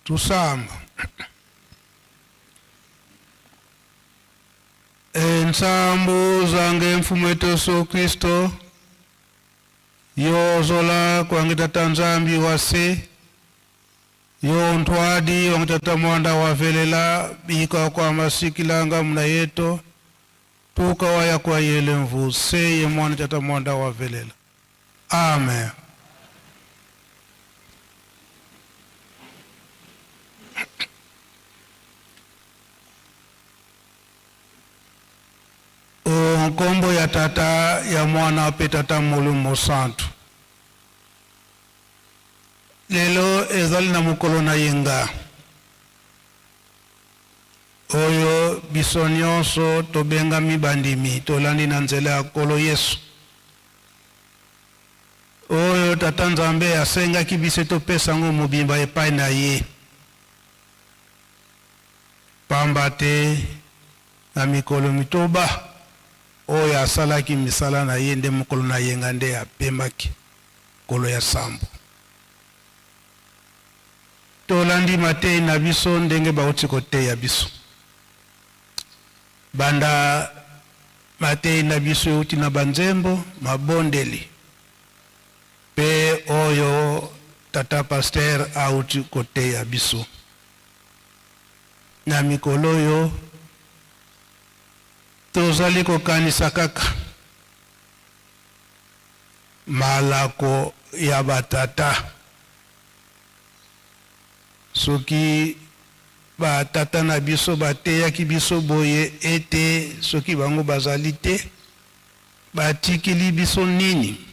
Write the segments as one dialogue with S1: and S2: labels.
S1: Tusamba. Ensambu zange mfumu wetu Yesu Kristo yozola kwange tata Nzambi wase yo ntwadi wange tata mwanda wavelela bika kwa masikilanga muna yeto tuka waya kwa yele mvu seye mwana tata mwanda wavelela. Amen. O nkombo ya Tata, ya Mwana mpe Tata Molimo Mosantu. Lelo ezali na mokolo na yenga oyo biso nyonso tobengami bandimi tolandi na nzela ya Nkolo Yesu oyo Tata Nzambe asengaki biso topesa yango mobimba epai na ye. Pamba te na mikolo mitoba oyo asalaki misala na ye, nde mokolo na yenga nde apemaki, mokolo ya sambo. Tolandi mateyi na biso ndenge bauti koteya biso. Banda mateyi na biso euti na banzembo, mabondeli pe oyo tata pasteur auti koteya biso. Na mikolo oyo, tozali kokanisa kaka malako ya batata. Soki batata na biso bateyaki biso boye ete soki bango bazali te, batikeli biso nini?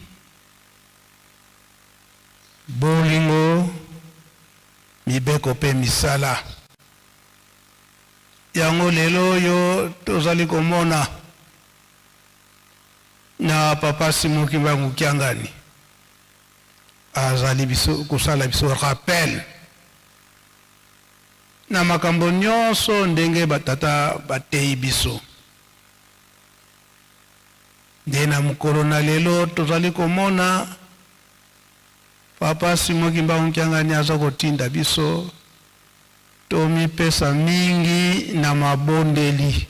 S1: Bolingo, mibeko mpe misala. Yango lelo oyo tozali komona na Papa Simon Kimbangu Kiangani azali biso kosala biso rappel na makambo nyonso ndenge batata bateyi biso. Nde na mokolo na lelo tozali komona Papa Simon Kimbangu Kiangani aza kotinda biso tomipesa mingi na mabondeli.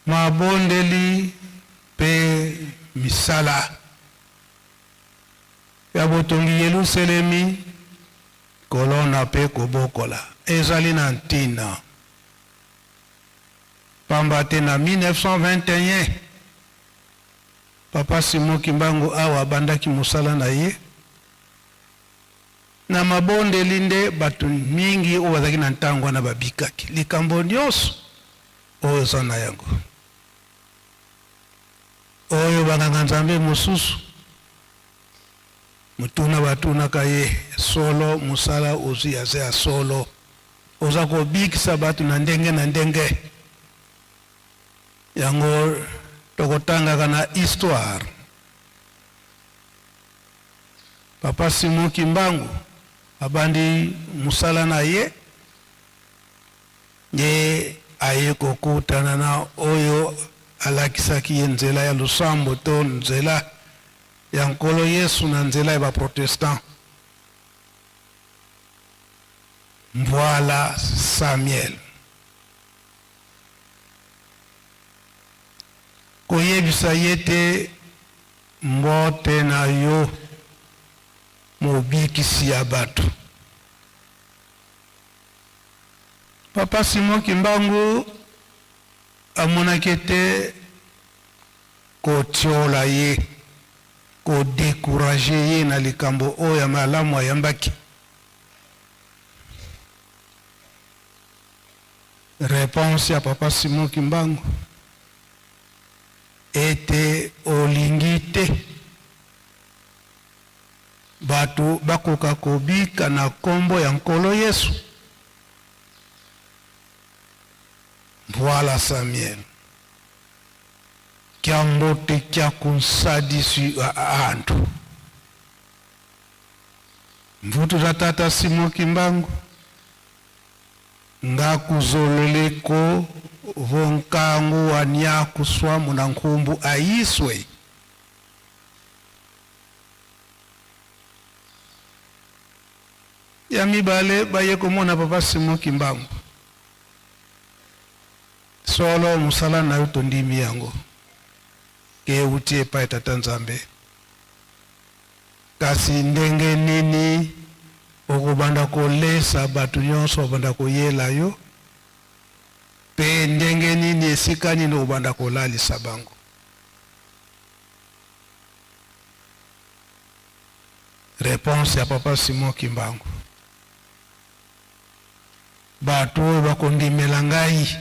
S1: Mabondeli mpe misala ya botongi Yeluselemi, kolona mpe kobokola ezali na ntina, pamba te na 1921 Papa Simon Kimbangu awa abandaki mosala na ye na mabondeli nde bato mingi oyo bazalaki na ntango wana babikaki. Likambo nyonso oyo oza na yango oyo banganga-nzambe mosusu motuna batunaka ye, solo mosala ozwi aza ya solo, oza kobikisa bato na ndenge na ndenge. Yango tokotangaka na histoire. Papa Simon Kimbangu abandi mosala na ye nde aye kokutana na oyo alakisaki ye nzela ya losambo to nzela ya Nkolo Yesu na nzela ya ba protestants. Mvuala Samuel. Koyebisa ye te mbote na yo mobikisi ya bato. Papa Simon Kimbangu amonaki ete kotiola ye, ko decourager ye na likambo oyo ya malamu ayambaki. Reponse ya Papa Simon Kimbangu ete olingi te bato bakoka kobika na kombo ya Nkolo Yesu. Voilà Samuel. Kya mbote kya kunsadisi antu. Mvutu za Tata Simon Kimbangu. Ngakuzololeko vonkangu wa nyakuswa muna nkhumbu ayiswe. Ya mibale, baye komona Papa Simon Kimbangu. Solo mosala na yo tondimi yango ke euti epai ya Tata Nzambe. Kasi ndenge nini okobanda kolesa bato nyonso babanda koyela yo, mpe ndenge nini esika nini okobanda kolalisa bango? Reponse ya Papa Simon Kimbangu, Bato oyo bakondimela ngai,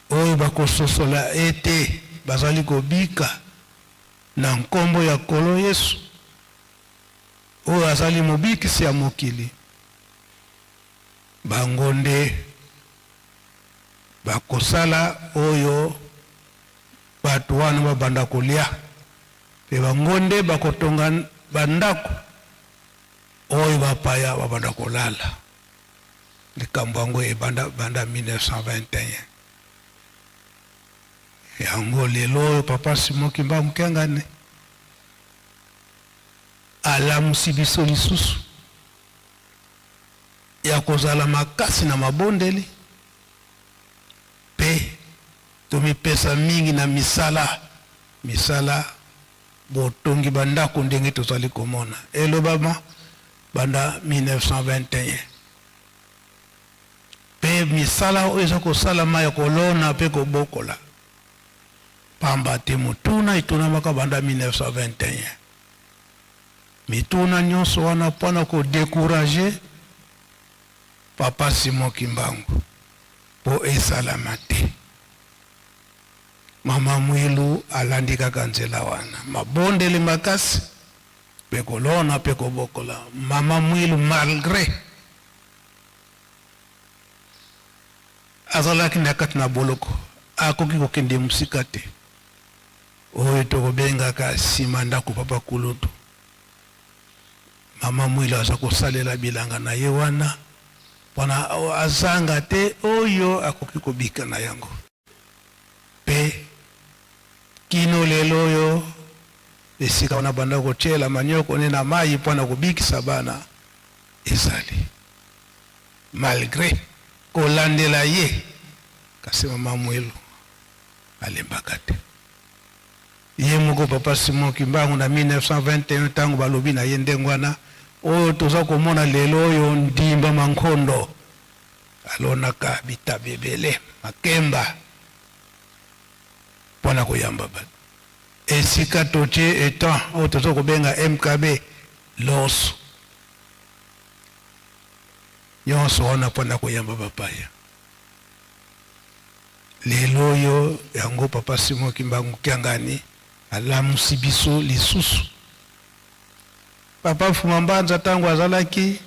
S1: oyo bakososola ete bazali kobika na nkombo ya Nkolo Yesu, oyo azali Mobikisi ya mokili, bango nde bakosala oyo bato wana babanda kolia, mpe bango nde bakotonga bandako oyo bapaya babanda kolala. Likambo yango ebanda banda 1921. Yango lelo oyo Papa Simon Kimbangu Kiangani alamusi biso lisusu ya kozala makasi na mabondeli mpe tomipesa mingi na misala misala botongi bandako ndenge tozali komona elobama banda 1921 mpe misala oyo eza kosalama ya kolona mpe kobokola pamba te motuna etunamaka banda 1921. Mituna nyonso wana mpo na ko decourager Papa Simon Kimbangu mpo esalama te. Mama Mwilu alandi kaka nzela wana, mabondeli makasi mpe kolona mpe kobokola. Mama Mwilu malgre azalaki na kati na boloko, akoki kokende mosika te, oyo tokobengaka sima ndako papa kulutu. Mama Mwilu aza kosalela bilanga na ye wana pona azanga te oyo akoki kobika na yango. Pe kino lelo oyo esika wana banda kotiela manioko ne na mayi pona kobikisa bana ezali malgre kolandela ye, kasi mama Mwilu alembaka te. Ye moko Papa Simon Kimbangu na 1921 tango balobi na ye ndenge wana, oyo toza komona lelo oyo Ndimba Mankondo alonaka bitabe ebele, makemba mpo na koyamba bato. Esika totie etant oyo toza kobenga MKB loso nyonso wana mpo na koyamba bapaya. Lelo oyo yango Papa Simon Kimbangu Kiangani alamusi biso lisusu. Papa Mfuma Mbanza tango azalaki,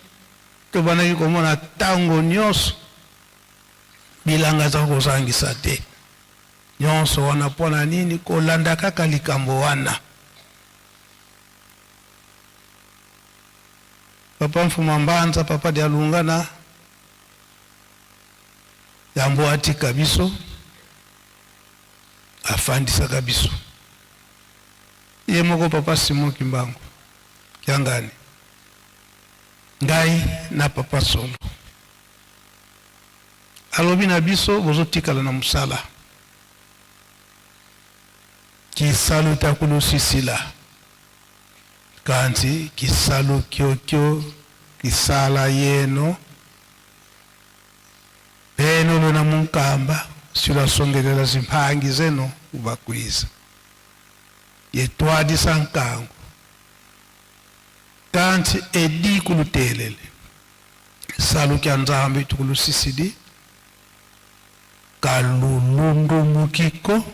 S1: tobandaki komona tango nyonso bilanga aza kozangisa te. Nyonso wana mpo na nini? Kolanda kaka likambo wana. Papa Mfuma Mbanza, Papa Dialungana Yambo atika biso, afandisaka biso. Ye moko Papa Simon Kimbangu Kiangani, ngai na Papa Solo, alobi na biso bozotikala na mosala kisalu takulusisila kanti kisalu kyokyo kisala yeno Beno lona munkamba silasongelela zimpangi zeno ubakwiza yetwadisa nkangu kanti edi kulutelele salu kya Nzambi tukulusisidi kalulundumukiko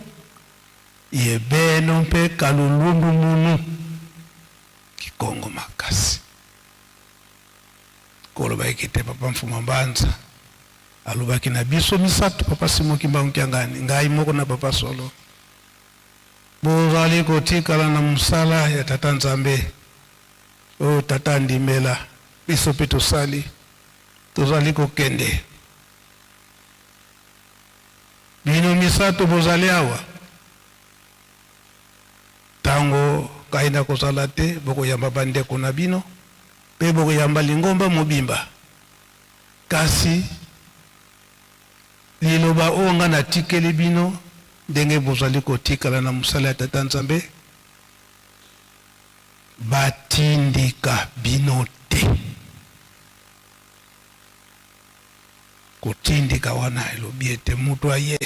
S1: ye beno mpe kalulundumunu kikongo makasi. Koloba eke te Papa Mfuma Mbanza alobaki na biso misato, Papa Simon Kimbangu Kiangani, ngai moko na Papa Solo, bozali kotikala na mosala ya Tata Nzambe oyo Tata andimela biso mpe tosali, tozali kokende. Bino misato bozali awa, tango ngai nakozala te, bokoyamba bandeko na bino. Mpe bokoyamba lingomba mobimba. Kasi liloba oyo ngai natikeli bino, ndenge bozali kotikala na mosala ya Tata Nzambe, batindika bino te. Kotindika wana elobi ete moto aye,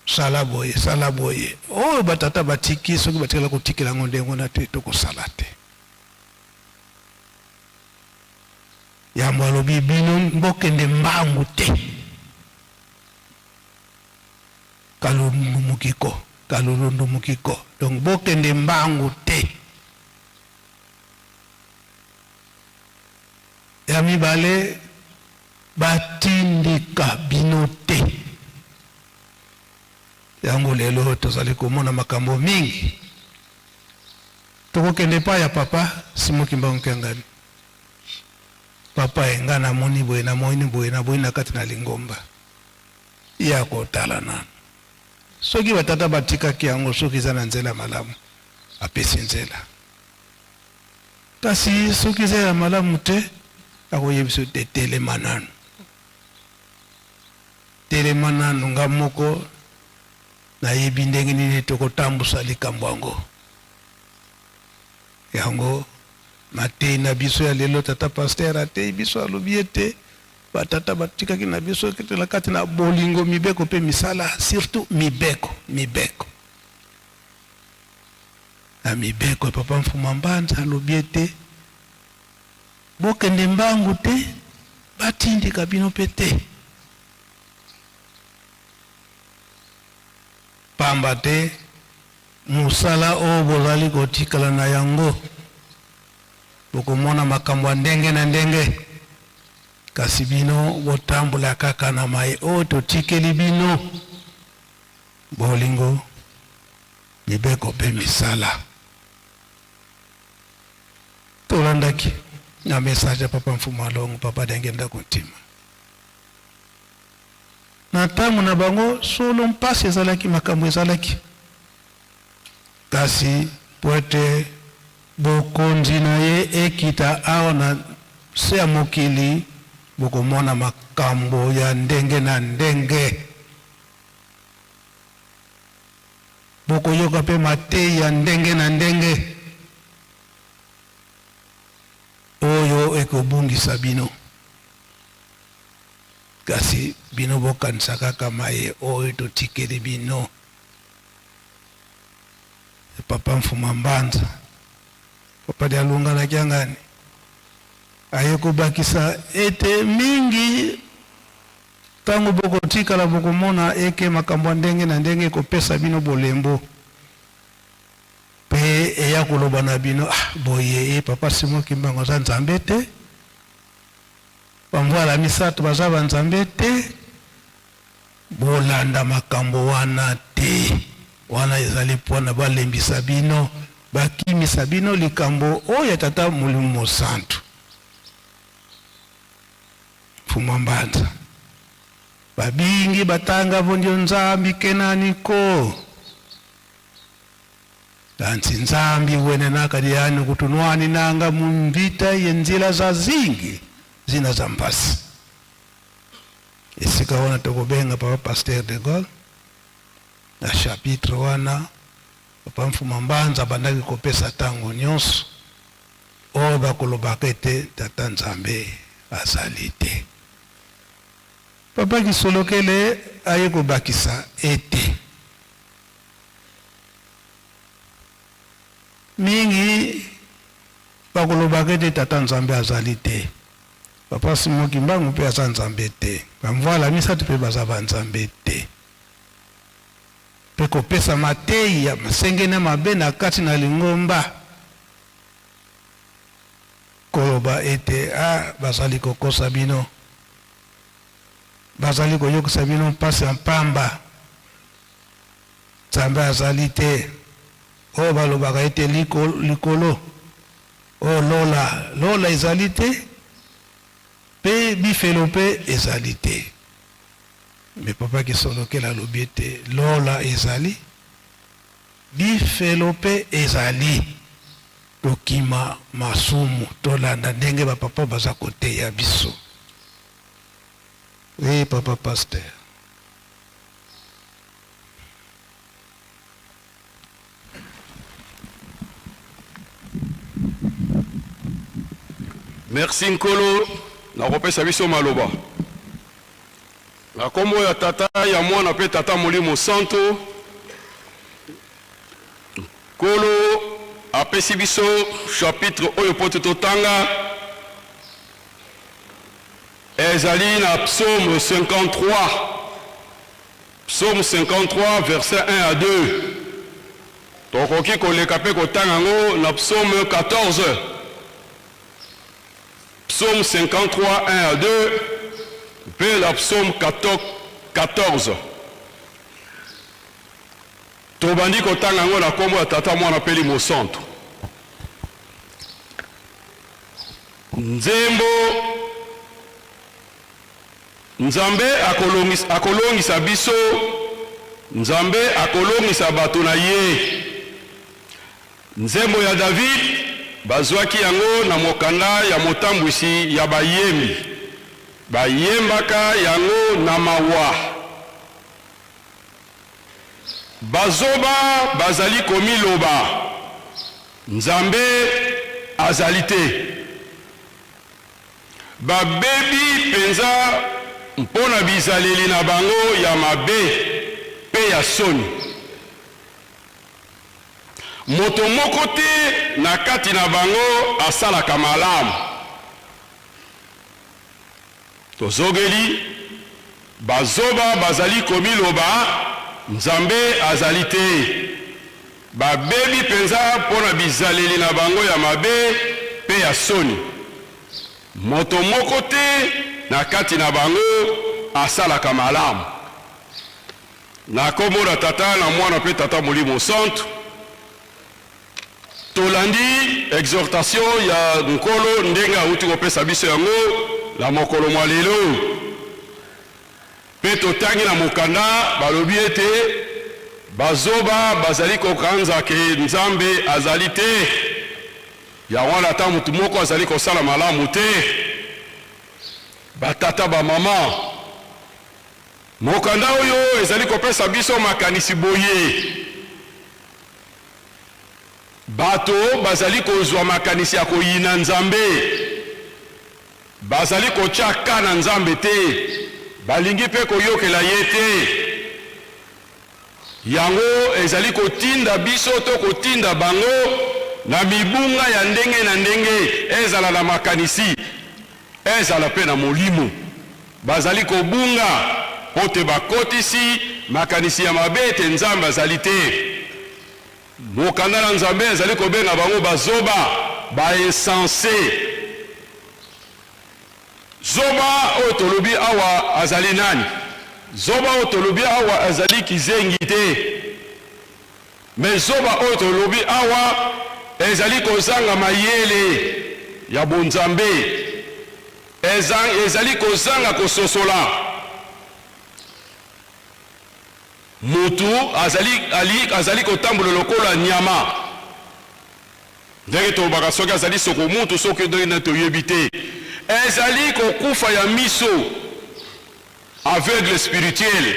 S1: sala boye, sala boye. Oyo batata batiki, soki batikala kotikela yango ndenge wana te, tokosala te. Yambo alobi bino bokende mbangu te. Kalundumukiko, kalulundumukiko. Donc bokende mbangu te. Ya mibale, batindika bino te. Yango lelo tozali komona makambo mingi. Tokokende epai ya papa Simon Kimbangu Kiangani. Papa e, ngai namoni boye, namoni boye, naboyi na kati na lingomba. Ye akotala nanu. Soki batata batikaki yango, soki eza na nzela malamu, apesi nzela. Kasi soki eza ya malamu te, akoyebisa yo te, telema nanu. Telema nanu, nga moko nayebi ndenge nini tokotambusa likambo yango. Yango mateyi na biso ya lelo, tata pasteur ateyi biso, alobi ete batata batikaki na biso na kati na bolingo, mibeko mpe misala, surtout mibeko, mibeko. Na mibeko ya papa Mfuma Mbanza alobi ete bokende mbangu te, batindika bino mpe te. Pamba te mosala oyo bozali kotikala na yango, bokomona makambo ya ndenge na ndenge, kasi bino botambola kaka na maye oyo totikeli bino, bolingo, mibeko mpe misala. Tolandaki na message ya Papa Mfumu Alongo, Papa Diangienda Kuntima. Na ntango na bango, solo mpasi ezalaki, makambo ezalaki. Kasi mpo ete bokonzi na ye ekita awa na se ya mokili, bokomona makambo ya ndenge na ndenge. Bokoyoka mpe mateyi ya ndenge na ndenge oyo ekobungisa bino. Kasi bino bokanisa kaka maye oyo totikeli bino. Papa Mfuma Mbanza, Papa Dialunga na Kiangani aye kobakisa ete mingi tango bokotikala bokomona eke makambo ya ndenge na ndenge ekopesa bino bolembo pe eya koloba na bino, ah boye e Papa Simon Kimbangu aza Nzambe te. Ba mvuala misatu baza ba nzambe te, bolanda makambo wana te, wana ezali pona balembisa bino, bakimisa bino likambo oyo ya tata molimo mosantu. Mfumu Mbanza, babingi batanga vondio nzambi kenani ko Kanti Nzambi wene nakadi yani kutunwani nanga mu mvita ye nzila za zingi zina za mpasi. Esika wana tokobenga papa Pasteur de Gaulle na chapitre wana papa Mfuma Mbanza abandaki kopesa tango nyonso oyo bakolobaka ete tata Nzambe azali te. Papa Kisolokele aye kobakisa ete Mingi bakolobaka ete Tata Nzambe azali te. Papa Simon Kimbangu mpe aza Nzambe te. Ba mvuala misatu mpe baza ba Nzambe te. Mpe kopesa mateyi ya masengenia mabe na kati na lingomba, koloba ete ah, bazali kokosa bino, bazali koyokisa bino mpasi ya mpamba. Nzambe azali te. Oyo balobaka ete likolo, oyo lola, lola ezali te, mpe bifelo mpe ezali te. Me Papa Kisolokele alobi ete lola ezali, bifelo mpe ezali. Tokima masumu, tolanda ndenge ba papa baza koteya biso. Oui papa pasteur.
S2: Merci Nkolo na kopesa biso maloba. Na nkombo ya Tata, ya Mwana mpe Tata Molimo Santo, Nkolo apesi biso chapitre oyo mpo te totanga. Ezali na Psaume 53. Psaume 53 verset 1 à 2. Tokoki koleka mpe kotanga yango na Psaume 14. Psaume 53 1 à 2 mpe na Psaume 14. Tobandi kotanga yango na nkombo ya Tata, Mwana mpe Elimo Santu. Nzembo Nzambe akolongisa, akolongisa biso, Nzambe akolongisa bato na ye. Nzembo ya David, bazwaki yango na mokanda ya motambwisi ya bayembi. Bayembaka yango na mawa. Bazoba bazali komiloba, Nzambe azali te. Babebi mpenza mpo na bizaleli na bango ya mabe mpe ya soni. Moto moko te na kati na bango asalaka malamu. Tozongeli, Bazoba bazali komiloba, Nzambe azali te. Babebi mpenza mpo na bizaleli na bango ya mabe mpe ya soni. Moto moko te na kati na bango asalaka malamu. Na nkombo na Tata, na Mwana mpe Tata Molimo Santu, Tolandi exhortation ya Nkolo ndenge awuti kopesa biso yango na mokolo mwa lelo. Mpe totangi na mokanda balobi ete bazoba bazali kokanza ke Nzambe azali te. Yango wana ata moto moko azali kosala malamu te. Batata, bamama, mokanda oyo ezali kopesa biso makanisi boye. Bato bazali kozwa makanisi ya koyina Nzambe. Bazali kotya ka na Nzambe te, balingi mpe koyokela ye te. Yango ezali kotinda biso to kotinda bango na mibunga ya ndenge na ndenge, ezala na makanisi, ezala mpe na molimo. Bazali kobunga mpo te bakotisi makanisi ya mabe ete Nzambe azali te. Mokanda na Nzambe ezali kobenga bango bazoba, ba insenses. Zoba oyo tolobi awa azali nani? Zoba oyo tolobi awa azali kizengi te. Mais zoba oyo tolobi awa ezali kozanga mayele ya bonzambe. Ezali kozanga kososola. Mutu azali, ali, azali kotambola lokola nyama. Ndenge tolobaka soki azali soko mutu soki ndenge nani toyebi te. Ezali kokufa ya miso, aveugle spirituel.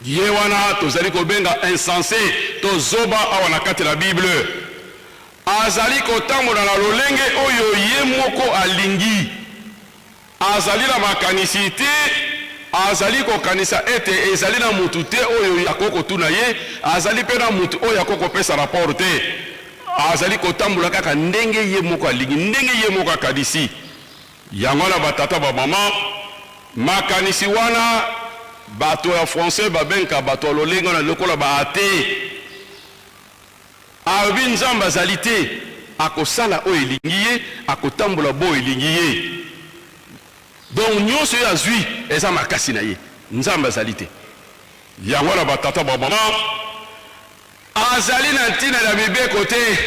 S2: Ye wana tozali kobenga insense to zoba awa na kati na Bible. Azali kotambola na lolenge oyo ye moko alingi. Azali na makanisi te, azali kokanisa ete ezali na mutu te oyo akoki kotuna ye, azali mpe na mutu oyo akoki kopesa rapport te. Azali kotambola kaka ndenge ye moko alingi, ndenge ye moko akanisi. Yango wana ba tata ba mama, makanisi wana bato ya français babengaka bato ya lolenge wana lokola ba athee. Alobi Nzambe azali te, akosala oyo elingi ye, akotambola bo elingi ye. Donc nionso ye azui eza makasi na ye. Nzambe azali te. Yango wana ba tata ba mama azali na ntina na mibeko te.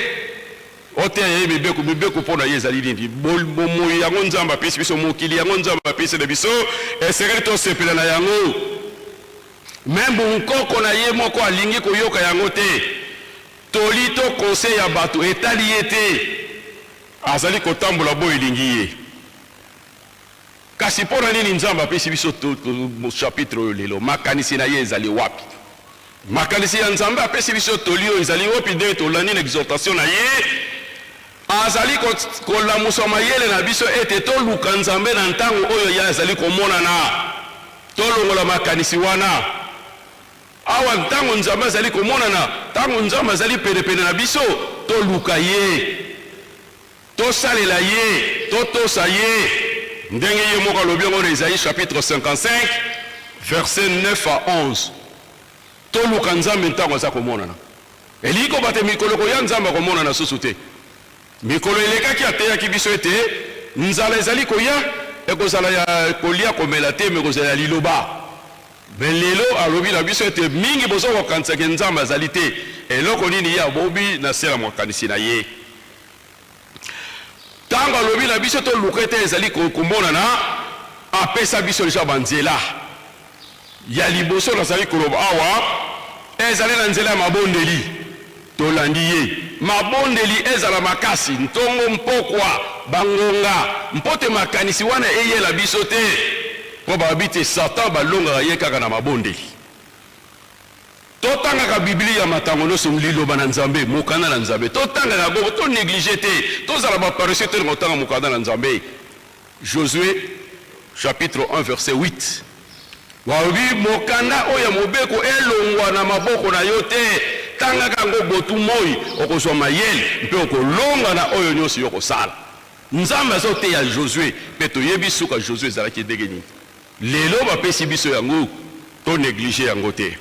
S2: Oteya ye mibeko, mibeko mpo na ye ezali nini? Bomoyi yango Nzambe apesi biso, mokili yango Nzambe apesi na biso, esengeli tosepela na yango. Meme bonkoko na ye moko alingi koyoka yango te. Toli to conseil ya bato etali ye te. Azali kotambola boyo elingi ye. Kasi mpo na nini Nzambe apesi biso chapitre oyo lelo? Makanisi na ye ezali wapi? Makanisi ya Nzambe apesi biso toli oyo ezali wapi? Ndenge tolandi na exhortation na ye, azali kolamusa mayele na biso ete toluka Nzambe na ntango oyo ye azali komonana. Tolongola makanisi wana. Awa ntango Nzambe azali komonana, ntango Nzambe azali penepene na biso, toluka ye. Tosalela ye, totosa ye, ndenge ye moko alobi yango na Esaïe chapitre 55 verset 9 à 11. Toluka Nzambe ntango aza komonana. Elingi koloba te mikolo koya Nzambe akomonana susu te. Mikolo elekaki ateyaki biso ete nzala ezali koya, ekozala ya kolia komela te, me ekozala ya liloba. Me lelo alobi na biso ete mingi boza kokanisa ke Nzambe azali te. Eloko nini ye abobi na se na makanisi na ye? Ntango alobi na biso toluka ete ezali komonana, apesa biso deja banzela. Ya liboso nazali koloba awa ezali na nzela ya mabondeli. Tolandi ye. Mabondeli ezala makasi ntongo, mpokwa, bangonga, mpo te makanisi wana eyela biso te, mpo balobi te Satan balongaka ye kaka na mabondeli. Totangaka Biblia matango nyonso, Liloba na Nzambe, mokanda na Nzambe. Totangaka yango, to negliger te. Tozala ba paresseux te na kotanga mokanda na Nzambe. Josue chapitre 1 verset 8. Balobi mokanda oyo ya mobeko elongwa na maboko na yo te. Tangaka yango botu moi, okozwa mayele mpe okolonga na oyo nyonso yo okosala. Nzambe azoteya Josue mpe toyebi suka Josue ezalaki ndenge nini. Lelo bapesi biso yango, to negliger yango te.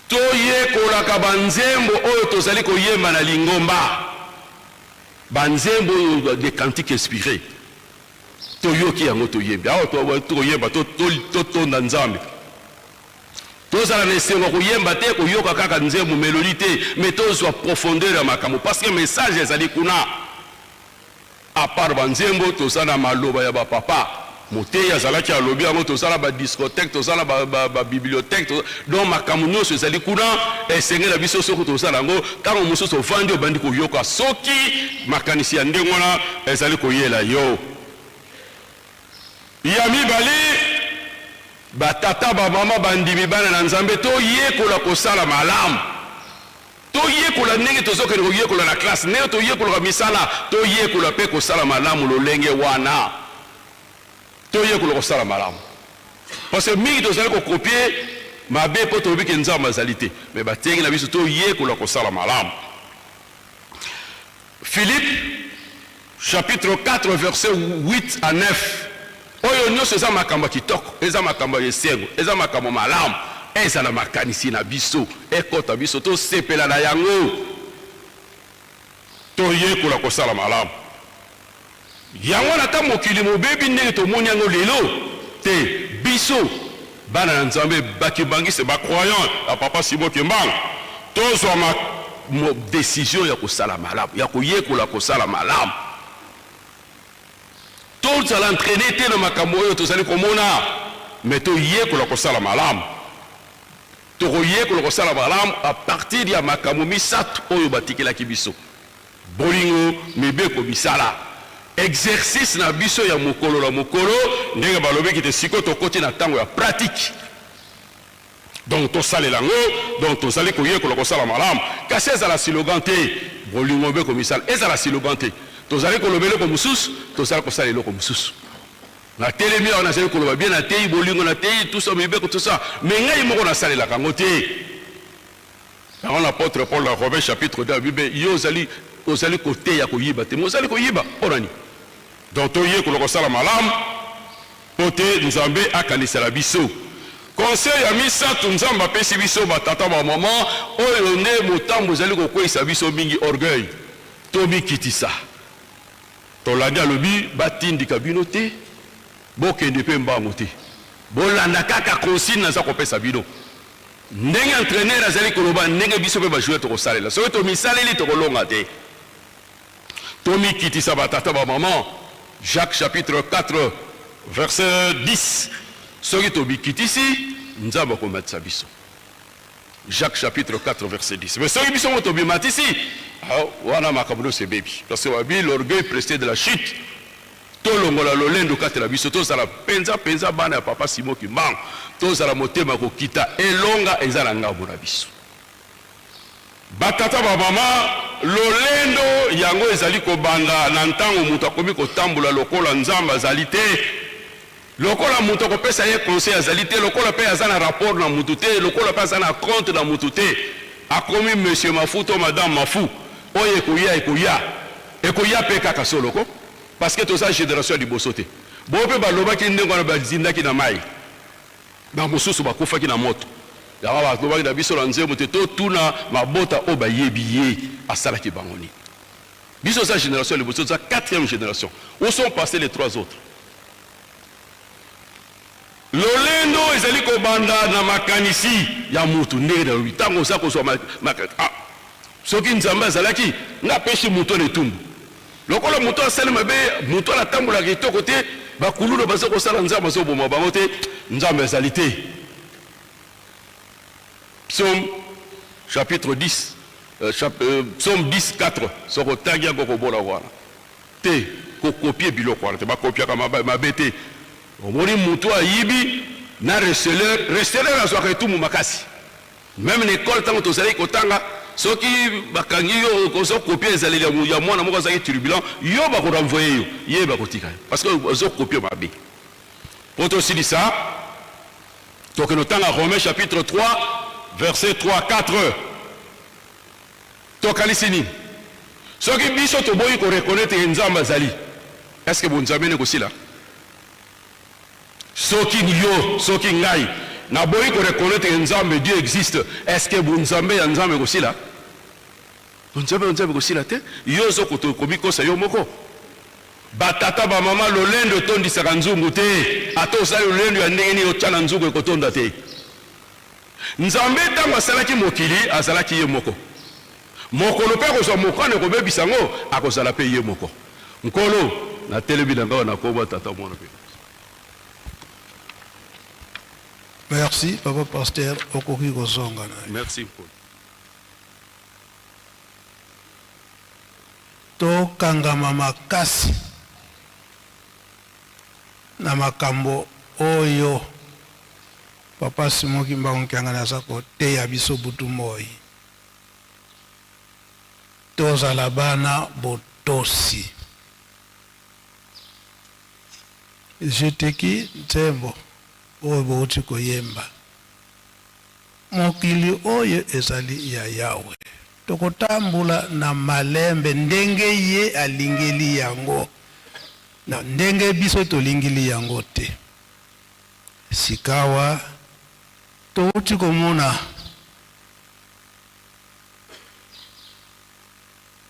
S2: Toyekolaka ba nzembo oyo tozali koyemba na lingomba, ba nzembo oyo des cantiques inspires. Toyoki yango toyembi. Awa tokoyemba totonda Nzambe. Tozala na esengo ya koyemba te, koyoka kaka nzembo melodie te, mais tozwa profondeur ya makambo parce que message ezali kuna. A part ba nzembo toza na maloba ya ba papa moteyi azalaki alobi yango toza na ba discothèque toza na ba, ba, ba bibliothèque toza, donc makambo nyonso ezali kuna esengeli na biso soki toza na yango ntango mosusu ovandi obandi koyoka soki makanisi ya ndenge wana ezali koyela yo. Ya mibale, batata bamama bandimi bana na Nzambe toyekola kosala malamu. Toyekola ndenge tozokende koyekola na classe, ndenge toyekolaka misala, toyekola mpe kosala malamu lolenge wana. Toyekola kosala malamu. Parce que mingi tozali ko copier mabe mpo tolobi ke Nzambe azali te. Mais bateyaki na biso toyekola kosala malamu. Philippe chapitre 4 verset 8 à 9. Oyo nyonso eza makambo ya kitoko, eza makambo ya esengo, eza makambo malamu, ezala makanisi na biso, ekota biso, tosepela na yango, toyekola kosala malamu. Yango wana ata mokili mobebi ndenge tomoni yango lelo te, biso bana na Nzambe ba kimbanguiste, ba croyants ya papa Simon Kimbangu, tozwa ma decision ya kosala malamu, ya koyekola kosala malamu. Tozala entraine te na makambo oyo tozali komona, mais toyekola kosala malamu. Tokoyekola kosala malamu a partir ya makambo misato oyo batikelaki biso. Bolingo, mibeko, misala. Exercice na biso ya mokolo na mokolo, ndenge balobeki te sikoyo tokoti na tango ya pratique. Donc tosalela yango, donc tozali koyekola kosala malamu. Kasi ezala slogan te, bolingo, mibeko, misala. Ezala slogan te. Tozali koloba eloko mosusu, tozali kosala eloko mosusu. Natelemi awa nazali koloba bien, nateyi bolingo, nateyi tout ça, mibeko, tout ça, mais ngai moko nasalelaka yango te. Yango na apotre Paul na Romains chapitre 2 alobi be yo ozali ozali koteya koyiba te, mais ozali koyiba mpo na nini? Donc toyekola kosala malamu mpo te Nzambe akanisela biso. Conseil ya misato Nzambe apesi biso ba tata ba mama, oyo nde motambo ezali kokweyisa biso mingi, orgueil. Tomikitisa. Tolandi alobi batindika bino te, bokende mpe mbangu te, bolanda kaka consigne naza kopesa bino. Ndenge entraineur azali koloba, ndenge biso mpe ba joueurs tokosalela. Soki tomisaleli, tokolonga te. Tomikitisa ba tata ba maman. Jacques chapitre 4 verset 10. Soki tomikitisi, Nzambe akomatisa biso. Jacques chapitre 4 verset 10. Mais soki biso moko tobimatisi, ah, wana makambo nyonso ebebi. Parce que babi l'orgueil précède la chute. Tolongola lolendo kati na biso, tozala mpenza mpenza bana ya papa Simon Kimbangu, tozala motema kokita, elonga eza na ngambo na biso. Batata bamama, lolendo yango ezali kobanda na ntango moto akomi kotambola lokola Nzambe azali te. Lokola moto akopesa ye conseil azali te, lokola pe aza na rapport na mutu te, lokola pe aza na compte na mutu te, akomi monsieur Mafu to madame Mafu, oyo ekoya ekoya, ekoya pe kaka solo ko, parce que toza generation ya liboso te. Bo pe balobaki ndenge wana bazindaki na mayi, ba mosusu bakufaki na moto. Yango balobaki na biso na nzembo te totuna mabota oyo bayebi ye asalaki bango nini. Biso toza generation ya liboso, toza quatrième generation. Où sont passes les trois autres? Lolendo ezali kobanda na makanisi ya mutu. Ndenge nalobi, ntango oza kozwa ma, ma, ah, soki Nzambe azalaki, nga apesi moto na etumbu. Lokola moto asali mabe, moto wana atambolaka kitoko te, bakuluna baza kosala, Nzambe azoboma bango te, Nzambe azali te. Psaume chapitre 10, euh, chap, euh, psaume 10 4, soki otangi yango okomona wana. Te, ko copier biloko wana te, ba copiaka mabe te. Omoni mutu ayibi na receleur, receleur azwaka etumbu makasi. Meme na ecole tango tozalaki kotanga, soki bakangi yo ozo copier ezaleli ya mwana moko azalaki turbulent, yo bako renvoyer yo, ye bakotika yo parce que ozo copier mabe. Po tosilisa, tokende kotanga Romains chapitre 3 verset 3 4. Tokanisi nini? Soki biso toboyi ko reconnaitre que Nzambe azali, est ce que bonzambe ne ekosila? Soki yo, soki ngai naboyi ko reconnaitre que Nzambe, Dieu existe, est ce que bonzambe ya Nzambe ekosila? Bonzambe ya Nzambe ekosila te. Yo ozo komikosa yo moko. Ba tata ba mama, lolendo etondisaka nzungu te. Ata osali lolendo ya ndenge nini, otya na nzungu ekotonda te. Nzambe ntango asalaki mokili, azalaki ye moko. Mokolo mpe akozwa mokano ya kobebisa yango, akozala mpe ye moko. Nkolo, natelemi na ngai na nkombo ya Tata, Mwana mpe.
S1: Merci papa pasteur, okoki kozonga na yo.
S2: Merci Nkolo.
S1: Tokangama makasi na makambo oyo Papa Simon Kimbangu Kiangani aza koteya biso butu moyi. Tozala bana botosi. Jeteki nzembo oyo bowuti koyemba. Mokili oyo ezali ya Yawe. Tokotambola na malembe ndenge ye alingeli yango, na ndenge biso tolingili yango te. Sikawa, touti komona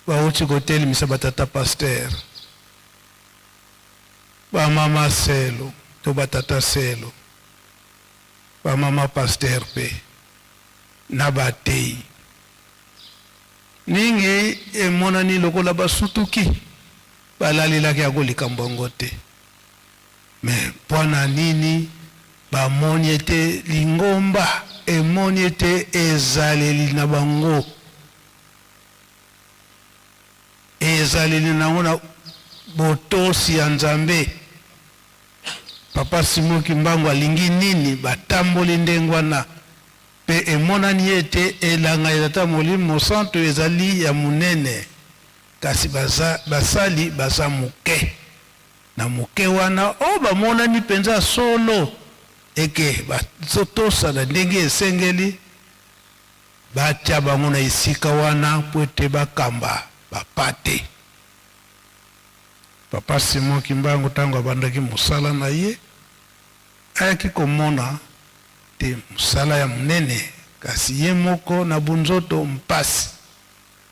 S1: bauti kotelemisa batata pasteur, bamama selo to batata selo, bamama pasteur mpe na bateyi mingi. Emonani lokola basutuki, balalelaki yango likambo yango te. Mais pona nini bamoni ete lingomba emoni ete ezaleli na bango ezaleli na yango na botosi ya Nzambe? Papa Simon Kimbangu alingi nini? Batamboli ndenge wana pe emonani ete elanga ya Tata Molimo Mosantu ezali ya monene, kasi baza basali baza moke. Na moke wana oyo bamonani mpenza solo eke bazotosa na ndenge esengeli, batya bango na esika wana mpo ete bakamba bampate. Papa Simon Kimbangu ntango abandaki mosala na ye, ayaki komona te mosala ya monene, kasi ye moko na bonzoto mpasi.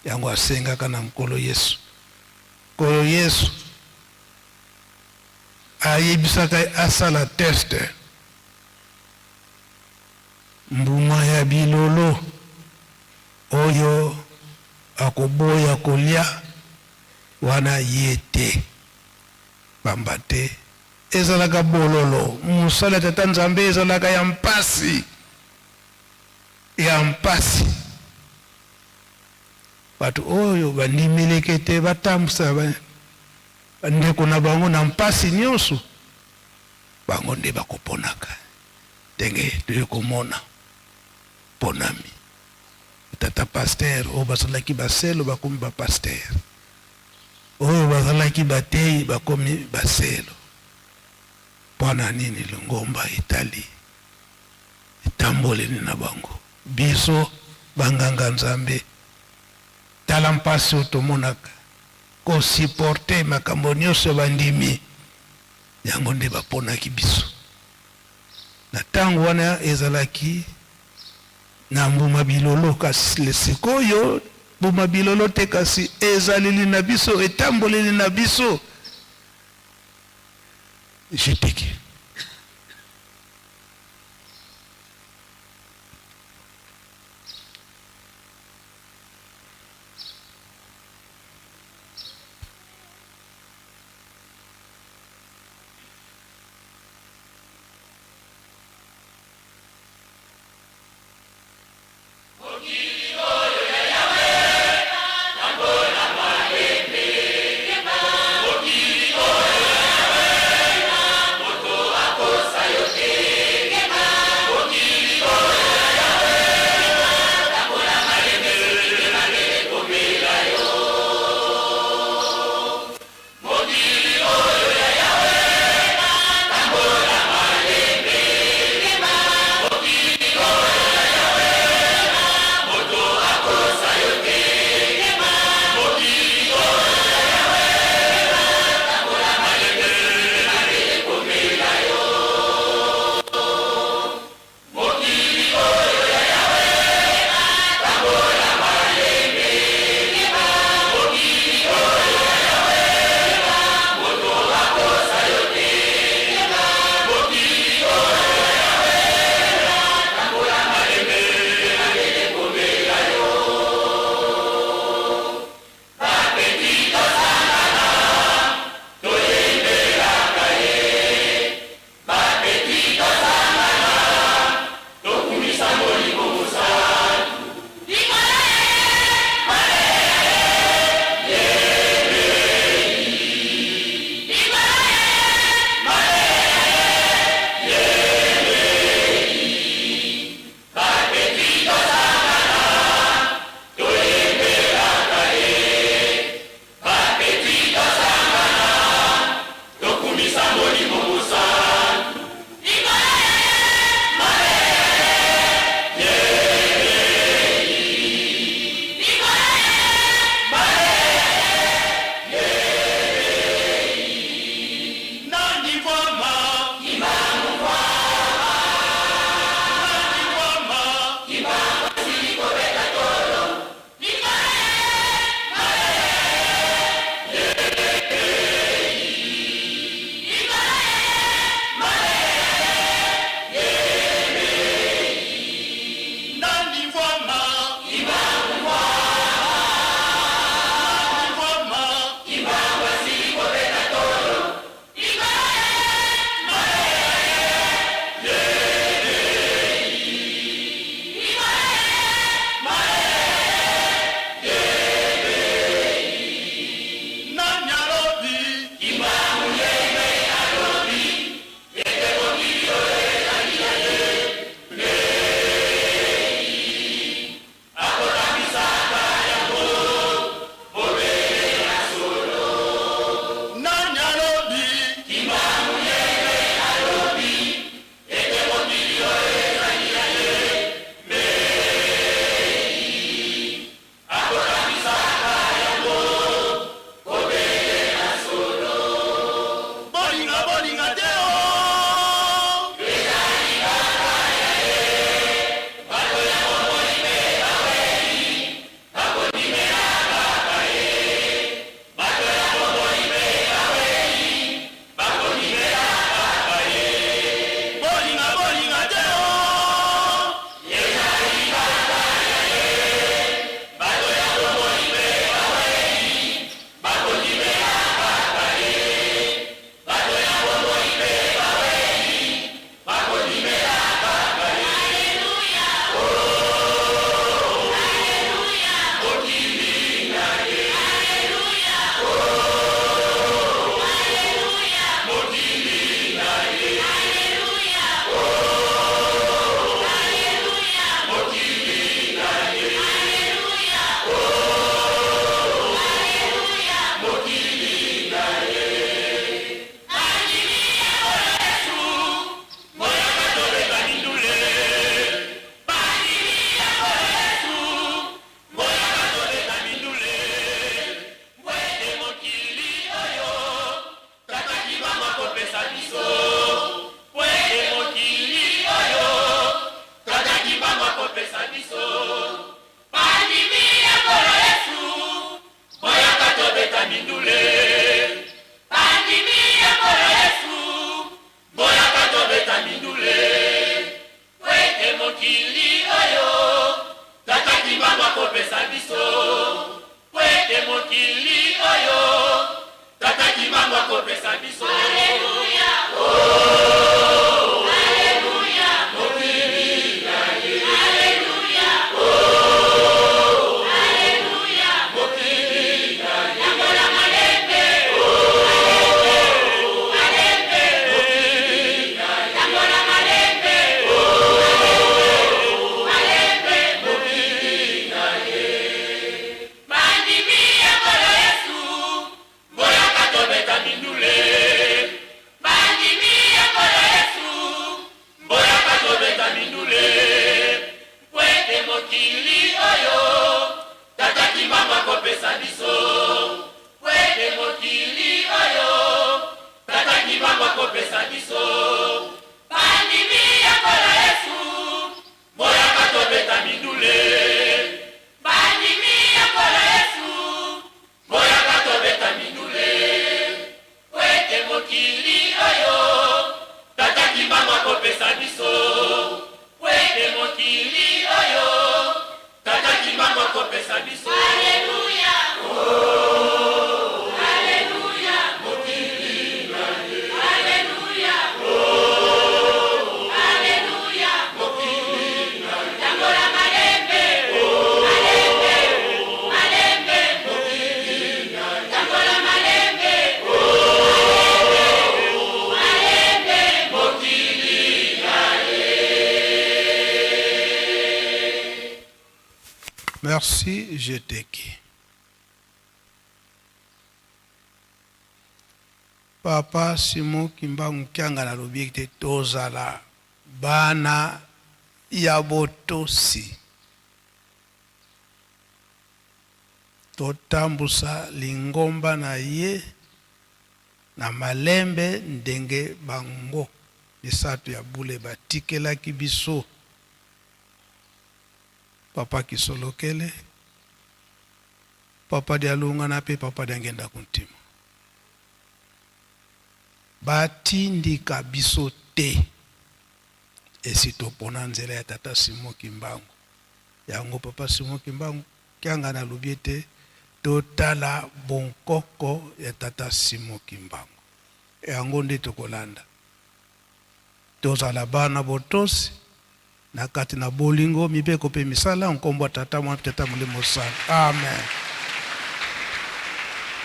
S1: Yango asengaka na Nkolo Yesu. Nkolo Yesu ayebisaka ye asala test mbuma ya bilolo oyo akoboya kolia wana ye te, pamba te ezalaka bololo. Mosala ya Tata Nzambe ezalaka ya mpasi. ya mpasi. Bato oyo bandimeleke ete batambusa bandeko na bango na mpasi nyonso, bango nde bakoponaka ndenge toye komona ponami tata pasteur oyo bazalaki baselo bakomi ba pasteur, oyo bazalaki bateyi bakomi baselo. Mpo na nini lingomba etali etamboleli na bango? Biso banganga Nzambe, tala mpasi oyo tomonaka ko supporter makambo nyonso ya bandimi, yango nde baponaki biso. Na tango wana ezalaki na mbuma bilolo, kasi sikoyo mbuma bilolo te, kasi ezaleli na biso, etamboleli na biso. Jeteke.
S3: akopesa biso. Bandimi ya Nkolo Yesu, boyaka tobeta mindule. Bandimi ya Nkolo Yesu, boyaka tobeta mindule. Po ete mokili oyo Tata Kimbangu akopesa biso. Po ete mokili oyo Tata Kimbangu akopesa biso. Alleluia. Oh, Alleluia. Mokili na ye. Alleluia. Oh, Alleluia. Mokili na ye. Tambola malembe. Oh, malembe. Malembe. Mokili na ye. Tambola malembe. Oh, malembe. Malembe. Mokili na ye.
S1: Merci, Jeteki. Papa Simon Kimbangu Kiangani alobi ete tozala bana ya botosi, totambusa lingomba na ye na malembe ndenge bango misato ya bule batikelaki biso. Papa Kisolokele, Papa Dialungana pe Papa Diangienda Kuntima batindika biso te, esi topona nzela ya Tata Simon Kimbangu. Yango Papa Simon Kimbangu Kiangani alobi ete totala bonkoko ya Tata Simon Kimbangu, yango nde tokolanda. Tozala bana botosi Na kati na bolingo, mibeko mpe misala, nkombo ya Tata, Mwana mpe Tata Molimo Santu. Amen.